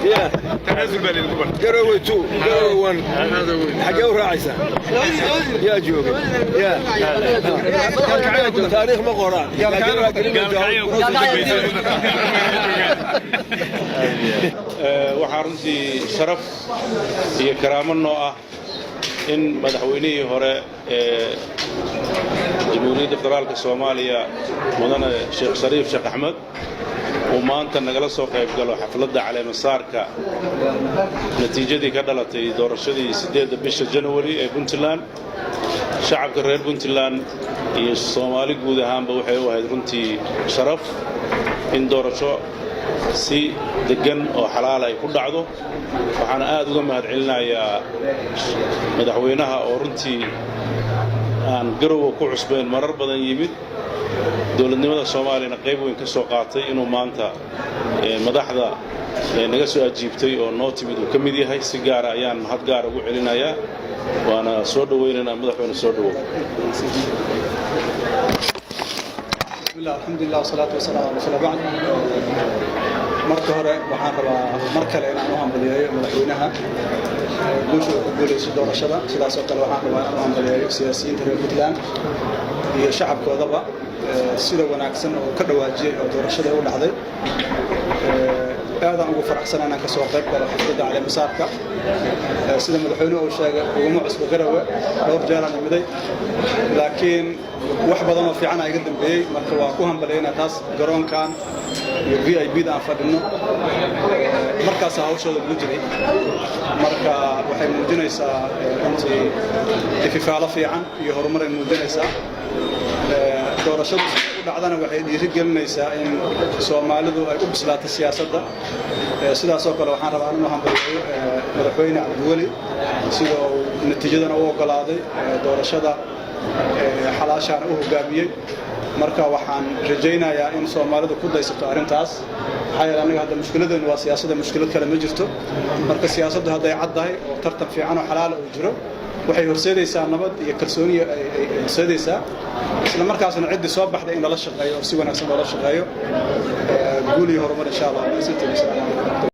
Ya Garowe 2, Garowe 1, xaggee u raacaysaa? Yaa jooga? Ya taariikh ma qoraan, laakiin waa gelin doontaa. Waxaa runtii sharaf iyo karaamo noo ah in madaxweynihii hore ee Jamhuuriyadda Federaalka Soomaaliya, Mudane Sheekh Shariif Sheekh Axmed, uu maanta nagala soo qayb galo xafladda caleemasaarka natiijadii ka dhalatay doorashadii 8-da bisha Janawari ee Puntland. Shacabka reer Puntland iyo Soomaali guud ahaanba waxay u ahayd runtii sharaf in doorasho si deggan oo xalaal ay ku dhacdo. Waxaana aad uga mahad celinayaa madaxweynaha oo runtii aan Garowa ku cusbayn, marar badan yimid, dowladnimada Soomaaliyana qayb weyn ka soo qaatay, inuu maanta madaxda naga soo ajiibtay oo noo timid uu ka mid yahay. Si gaara ayaan mahad gaara ugu celinayaa, waana soo dhowaynaynaa. Madaxweyne, soo dhowow. بسم الله، الحمد لله، والصلاة والسلام على رسول الله، بعد. Marka hore waxaan rabaa mar kale inaan u hambaliyeeyo madaxweynaha guusha uu ku guulaysto doorashada. Sidaas oo kale waxaan rabaa inaan u hambaliyeeyo siyaasiyiinta reer Puntland iyo shacabkoodaba sida wanaagsan oo ka dhawaajiyey oo doorashada u dhacday. Aadaan ugu faraxsan inaan kasoo qayb galo xafladda caleemasaarka. Sida madaxweynuhu uu sheegay, uguma cusbo Garawe, dhowr jeeraan imiday, laakiin wax badan oo fiican aa iga dambeeyey. Marka waa ku hambalyaynaa taas. Garoonkan iyo VIP da aan fadhino markaasaa hawshooda lagu jiray. Marka waxay muujinaysaa runtii ififaalo fiican iyo horumar ay muujinaysaa. Doorashadu u dhacdana waxay dhiiri gelinaysaa in Soomaalidu ay u bislaato siyaasadda. Sidaasoo kale waxaan rabaa inuu hambaliyeeyo Madaxweyne Cabdiweli sida uu natiijadana u oggolaaday, doorashada xalaashaana u hogaamiyey. Marka waxaan rajaynayaa in Soomaalidu ku daysato arrintaas, maxaa yeele annaga hadda mushkiladeenu waa siyaasadda, mushkilad kale ma jirto. Marka siyaasaddu hadday cad tahay oo tartan fiican oo xalaala uu jiro, waxay horseedaysaa nabad iyo kalsooniya ay horseedaysaa, isla markaasna ciddii soo baxday in lala shaqeeyo oo si wanaagsan loola shaqeeyo. Guul iyo horumar, insha Allah. Mahadsantiin. Asalaamu calaykum.